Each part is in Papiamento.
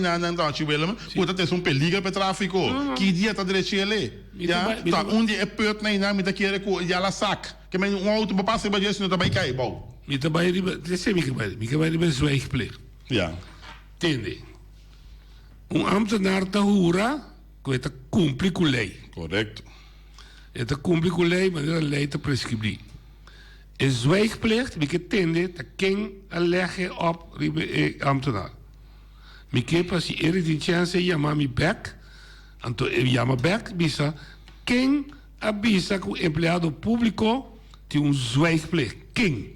Nan nan ta haci Willem cu ta trece un peliger pa e trafico. Ki dia ta drechi ele? Ya, ta un di e putnan einan mi ta kere cu ya la sak. Ke men un auto por pasa riba dje sino ta bay cay bou. Mi ta bay riba, esey mi ke bay, mi ke bay riba e zwijgplicht. Ya. Tende, un ambtenaar ta hura cu e ta cumpli cu ley. Correcto. E ta cumpli cu ley manera ley ta prescribi. E zwijgplicht mi ke tende ta ken a leg e op riba e ambtenaar. Mi ke pa si Eric tin chèns e yama mi bèk, anto e yama bèk bisa ken a bisa ku empleado públiko tin un zwijgplicht. Ken?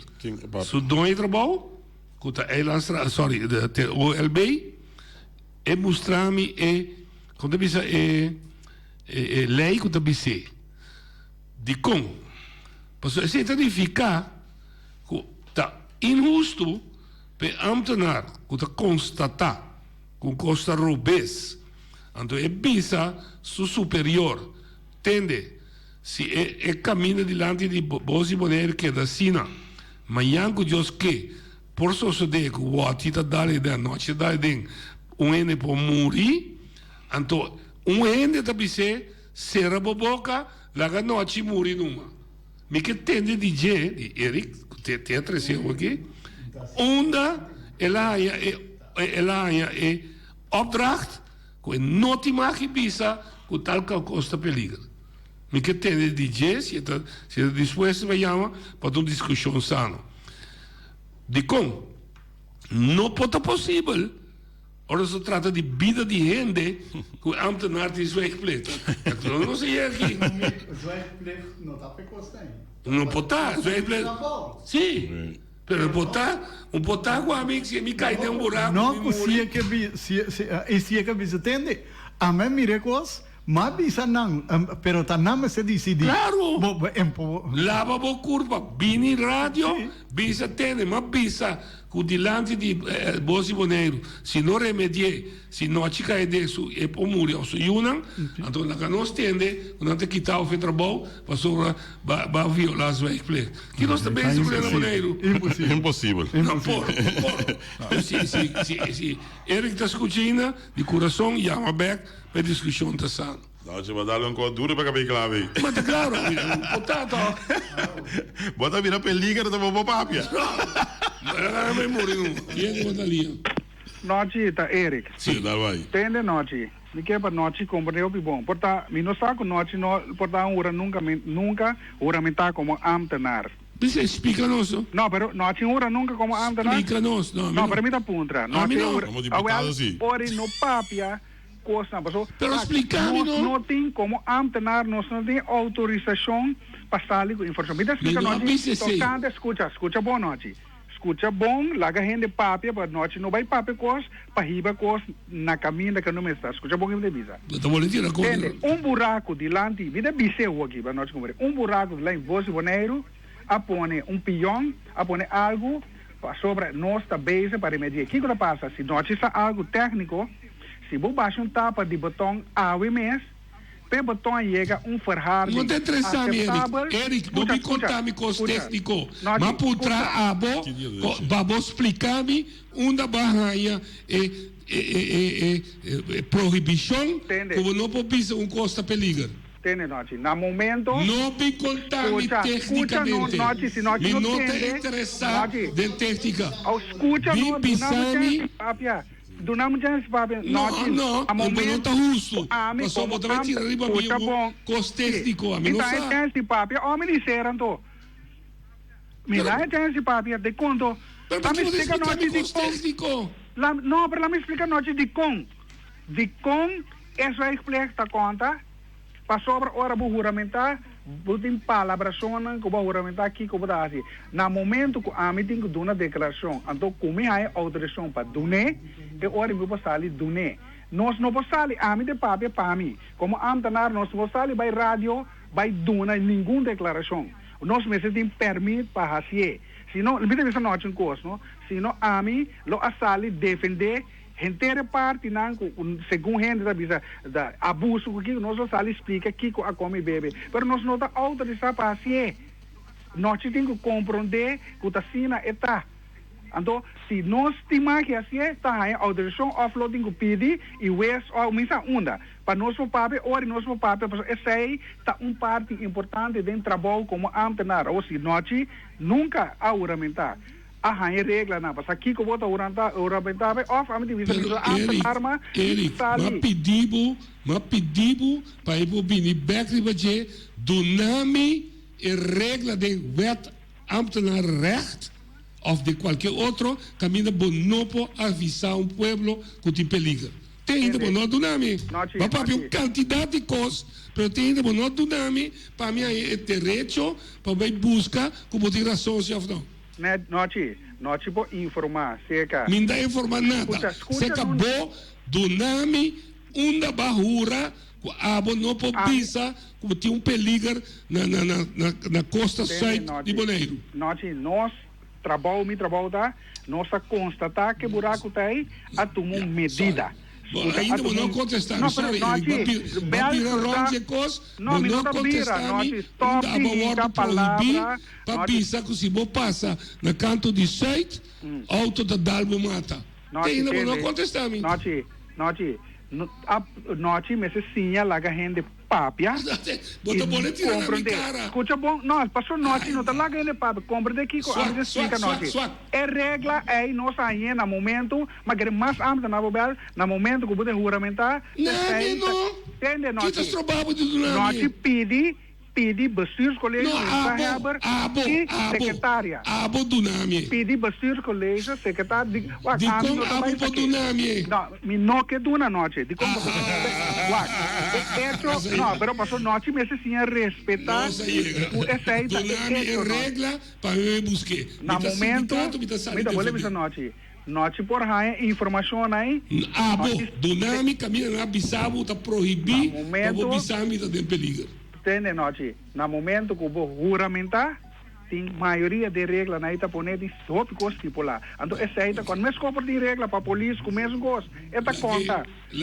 Su doño di trabou ku ta Eilandstra, sorry, te OLB, e mustra mi e, kon ta bisa e e lei ku ta bis'é. Dikon? Pasobra esei ta nifiká ku ta inhustu. P'e ambtenaar ku ta konstatá ku un kos ta robes, anto e bisa su superior, Tende, si e e kaminda dilanti di bos di Boneiru keda asina, mañan ku Dios ke, por sosodé ku wòti ta dal e den, anochi ta dal e den, un hende por muri. Anto un hende ta bis'é, Sera bo boka, laga anochi muri numa. Mi ke tende di dje, di Eric, ku te te a trese awe aki, unda el a haña e el a haña e opdracht ku e no tin mag di bisa ku tal kos ta peliger. Mi ke tende di dje si e ta si e ta dispuesto pa yama pa ta un diskushon sano. Dikon no por ta posibel? Ora nos ta trata di bida di hende ku e ambtenaar tin zwijgplicht. Dat no nos a yega aki. Zwijgplicht no ta p'e kos ei. No por ta. Zwijgplicht. Si. Pero e por ta. Un por ta ku ami si mi kai den un buraku No mi ku muri. si e ke bi si si e si e ke bisa tende. Ami a mira e kos, m'a bisa nan, pero ta nan mester disidí. Claro. Bo bo en por. Laba bo kurpa, bini radio, bisa tende, m'a bisa. Ku dilanti di bos di Boneiru, si no remedi'é, si nochi kai den su e por muri òf su yunan, anto laga nos tende ku nan ta kita òf e trabou pasobra ba ba violá zwijgplicht. Ki nos ta bezig ku na Boneiru? Imposibel. No por, no por. Si si si si Eric ta skucha ainda, di kurason yama bèk pa e diskushon ta sano. Nochi bo dal un kos duro pa kabei klawe ei. Ma ta klaro, bo ta to. Bo ta bira peliger ta bo bo papia. Bo bai muri no. Yen ku bo ta lia. Nochi ta Eric. Si, dal bai. Tende Nochi. Mi ke pa Nochi komprende hopi bon. Por ta mi no sa ku Nochi no por ta hura nunka mi nunka huramentá komo ámtenar. Bisa splika nos no. No, pero Nochi hura nunka komo ámtenar? Splika nos. No, ami No, no. pero mi ta puntra. Ami Nochi no. hura. Komo diputado Awel, si. ora no papia. Kosnan, paso Pero spliká mi nos no. no tin komo ámtenar, nos no tin outorisashon pa sali ku informashon. Mi ta Mi splika no a nochi bisa esei. tokante, skucha, skucha bon nochi. Skucha bon, laga hende papia, pa nochi no bai papia kos pa hiba kos na kaminda ke no mester. Skucha bon ke mi ta bisa. Bo ta wòrdu tira kos. Tende, un buraku dilanti, mi ta bis'é hoki pa nochi kumprende, un buraku dilanti Bos di Boneiru a pone un pion, a pone algu pasobra nos ta bezig pa remedi'é. Kiko ta pasa? Si nochi sa algu tékniko, Si bo basha un tapa di beton awe mes, p'e beton a yega un No verharding ta interesá mi, Eric. aceptabel. Eric, no Scucha, mi scucha, conta mi cos scucha. técnico. Nochi, M'a puntra scucha. abo, co, pa bo splica mi unda bo a haña e, e, e, e, e, e prohibicion Tende. cu bo no por bisa un cos ta peliger. Tende, Nochi. Na momento. No mi conta mi Scucha, scucha no, técnicamente. Nochi, si Nochi Mi no no ta tende, interesá Nochi. den técnica. Au, scucha Mi no, duna bisa mi mi. chance papia. Duna mi chance papia. No, Nochi, no, na bo no momento ta hustu. ku ami Pasobra komo bo ta bai tira amte riba mi skucha un bon. kos Si, tékniko, ami mi no ta e sa. chance di papia o mi di sera anto. Mi Pero, da e chance di papia di konto. pero La mi pakiko bo ta splika splika nochi mi di kos kon. tékniko? La, no, pero la mi splika nochi di kon. Di kon e zwijgplicht ta konta. Pasobra ora bo huramentá, bo tin palabrashonnan ku bo a huramentá kiko bo ta hasi. Na momentu ku ami tin ku duna deklarashon, anto ku mi haña outorisashon pa dun'é, e ora mi por sali dun'é. Nos no por sali, ami ta papia pa mi, komo ámtenar nos no por sali bai radio bai duna ningun deklarashon. Nos mester tin pèrmit pa hasié. Si no, mi ta bisa nochi un kos, no, si no ami lo a sali defendé. Henter e partinan ku segun hende ta bisa ta abuso ku kiko, nos lo sali splika kiko a kome i bebe. Pero nos no ta outorisá pa hasié. Nochi tin ku komprondé ku ta asina e ta. Anto si nos tin mag hasié ta haña outorisashon òf lo tin ku pidi i wes òf mi sa unda pa nos por papia ora nos por papia pasobra esei ta un parti importante den trabou komo ámtenar. Awor si nochi nunka a huramentá a haña reglanan pa sa kiko bo ta huramentá bai òf ami tin bisa mi Pero ta Eric, ámtenar ma Eric, m'a sali. pidi bo, m'a pidi bo pa e por bini bèk riba dje, duna mi e regla den wet Ambtenarenrecht of di cualke otro caminda bo no por avisa un pueblo cu tin peliger. Te ainda bo no a duna mi. Bo a papia un cantidad di cos, pero te ainda bo no a duna mi pa mi haña e derecho pa bay busca cu bo tin rason si of no. Nochi, nochi bo informa seca. Mi n'ta informa nada. Seca bo duna mi Unda ba hura ku abo no por bisa ku tin un peliger na na na na kosta sùit di Boneiru? Nochi, nos trabou, mi trabou ta, nos a konstatá ke buraku ta ei, a tuma un medida. Bo ainda bo no kontestá mi, sorry Eric, bo a bira rònt dje kos, bo no kontestá mi unda abo wòrdu prohibí pa bisa ku si bo pasa na kantu di sùit, outo ta dal bo mata. Te ainda bo no kontestá mi. Nochi, nochi, nochi mester siña laga hende papia. Bo ta pone tira na mi kara. Skucha bon, no, paso nochi no ta laga hende papia. Komprende kiko ami ta splika nochi. E regla ei nos a hañ'é na momento, ma kere mas amter na bo bel, na momento ku bo ta huramentá, Nami no. Tende nochi. Ki ta stroba bo di duna mi? Nochi pidi Pidi bestuurscollege, No, abo, gezaghebber abo, i abo, secretaria. abo duna mi. Pidi bestuurscollege, secretaria, di, wak, ami Dikon no ta abo bai por sak'é. duna mi? No, mi no ke duna nochi. Dikon pasobra, wak, e echo, Nos a no, yega. pero pasobra nochi mester siña respetá Nos a yega. ku esei ta e Duna mi e echo, no. regla pa mi bai busk'é. Mi Na ta momento, sindikato, mi ta sali mi ta bolbe bisa defendé. nochi, nochi por haña informashon ei, Abo, nochi, duna mi kaminda nan a bisa bo ta na prohibí pa bo momento. bisa mi ta den peliger. Tende nochi, na momento ku bo huramentá, tin mayoria den reglanan ei ta pone tin hopi kos stipulá. Anto esei ta konta. Meskos por tin regla pa polis ku mesun kos, e ta konta. Si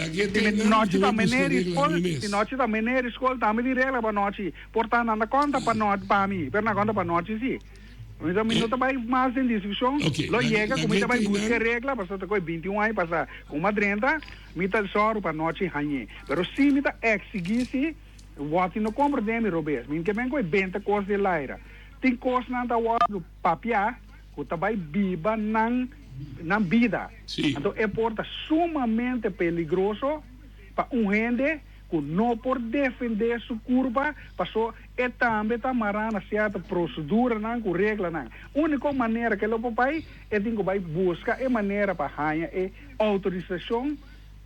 nochi ta mener di skol, si nochi ta mener di skol tambe tin regla pa nochi. Por ta nan ta konta pa no pa mi, pero nan konta pa nochi si. Mi ta mi no ta bai mas den diskushon, lo yega ku mi ta bai buska e regla pasobra ta koe 21 aña pasá ku mi a drenta, mi ta sòru pa nochi hañ'é. Pero si mi ta eksigí si. Wòrdi no komprendé mi robes. Mi ke men ku e benta kos den laira. Tin kosnan ta wòrdu papiá ku ta bai biba nan nan bida. Anto e por ta sumamente peligroso pa un hende ku no por defendé su kurpa paso e tambe ta mará na sierto proseduranan ku reglanan. Úniko manera ku e lo por bai e tin ku bai buska e manera pa haña e outorisashon.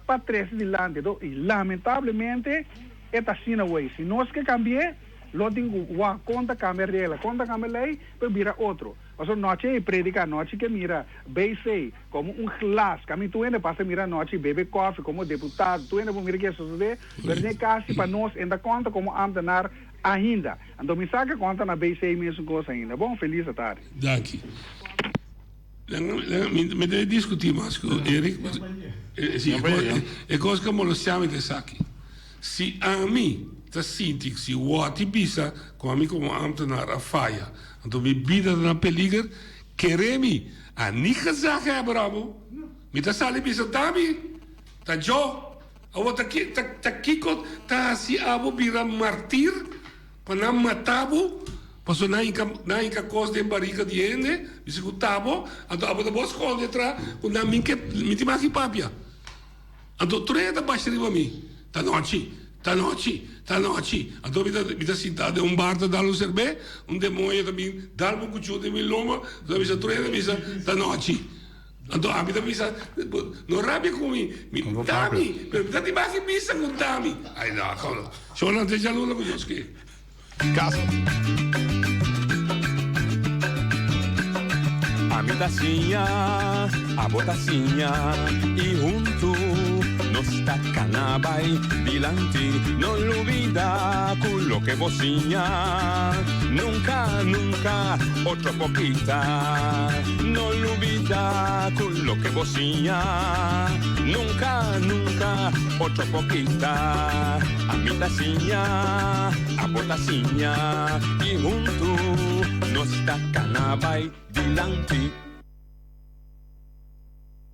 pa trece dilanti do y lamentablemente e ta asina wey si nos ke cambi'e lo tin cu wak con ta cambia regla con ta cambia ley pa e bira otro pasobra nochi ey predica nochi ke mira BC como un glas cami tur hende pasa mira nochi bebe koffie como deputado tur hende por mira ke sosode pero den casi pa nos enta conta como ambtenaar ainda anto mi sa ke conta na BC mesun cos ainda bon feliz atardi. Danki. Mi debe discuti mas cu Eric. E cos cu a molestia mi ta esaki. Si ami ta sinti si Watty bisa cu ami como ambtenaar a faya, anto mi bida ta na peliger, kere mi a ni gezaghebber abo. Mi ta sali bisa ta mi, ta Joe. Awor ta kico ta haci abo bira martir? Pa nan mata bo, pasobra nan hinka nan hinka kos den barika di hende, bisa ku ta bo, anto abo ta bo skonde tra ku nan min ke mi tin maki papia. Anto tur hende ta basha riba mi, ta nochi, ta nochi, ta nochi. Anto mi ta mi ta sinta den un bar ta dal un serbe, un demoño ta bin dal mi un kuchu den mi lomba, anto ta bisa tur hende ta bisa ta nochi. Anto ami ta bisa, No rabia ku mi, mi ta mi, pero mi ta tin baki bisa ku ta mi. Ai no, kom no. Shona te djaluna ku Dios ke. Kaso. Ami ta siña, abo ta siña, i huntu nos ta kana bai dilanti. No lubida ku loke bo siña nunka, nunka otro por kita. No lubida ku loke bo siña nunka, nunka otro por kita. Ami ta siña, abo ta siña i huntu nos ta kana bai dilanti.